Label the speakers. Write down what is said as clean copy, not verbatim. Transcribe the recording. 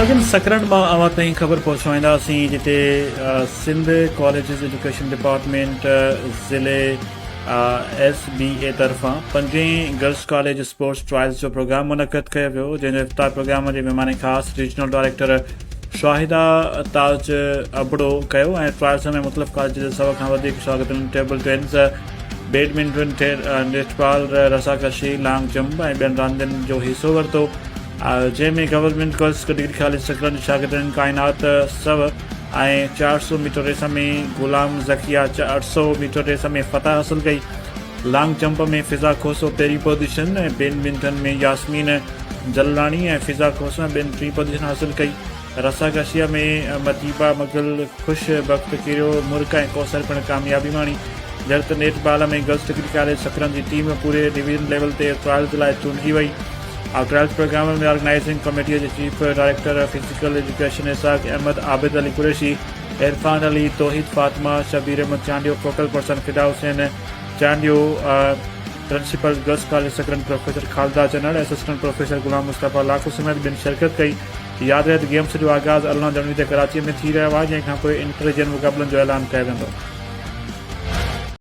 Speaker 1: ناظرين سڪرنڊ مان اوهان تائين خبر پهچائينداسين جتي سنڌ ڪاليجز ايجوڪيشن ڊپارٽمينٽ ضلعي ايس بي اي طرفان پنجين گرلس ڪاليج اسپورٽس ٽرائلز جو پروگرام منعقد ڪيو ويو جنهن جو افتتاح پروگرام جي مهمان خاص ريجنل ڊائريڪٽر شاهده تاج ابڙو ڪيو ۽ ٽرائلز ۾ مختلف ڪاليجز جي سو کان وڌيڪ شاگردن ٽيبل ٽينس بيڊمنٽن نيٽ بال رساڪشي لانگ جمپ ۽ ٻين راندين جو حصو ورتو جنهن ۾ government girls degree college Sakrand جي شاگردن ڪائنات 100 ۽ 400 ميٽر ريس ۾ غلام ذڪيا 800 ميٽر ريس ۾ فتح حاصل ڪئي. لانگ جمپ ۾ فضا کوسو پهرين پوزيشن ۽ بيڊمنٽن ۾ ياسمين جلالاڻي ۽ فضا کوسو ۽ ٻين ٽين پوزيشن حاصل ڪئي. رساڪشيء ۾ متيبا مغل، خوش بخت ڪيريو، مرڪ ۽ ڪوثر پڻ ڪاميابي ماڻي. جڏهن ته net ball ۾ girls degree college Sakrand جي ٽيم پوري ڊويزن ليول تي ٽرائلز لاء چونڊجي وئي. ٽرائلز پروگرام ۾ آرگنائيزنگ ڪميٽيء جي chief director physical education Ishaq Ahmed, Abid Ali Qureshi, Irfan Ali, Tauheed Fatima, Shabbir Ahmed Chandio, focal person Fida Hussain Chandio, principal girls college Sakrand professor Khalida Channar, assistant professor Ghulam Mustafa Lakho سميت ٻين شرڪت ڪئي. ياد رهي ته games جو آغاز 18 جنوري تي ڪراچيء ۾ ٿي رهيو آهي جنهن کانپوء انٽر ريجن مقابلن جو اعلان ڪيو ويندو.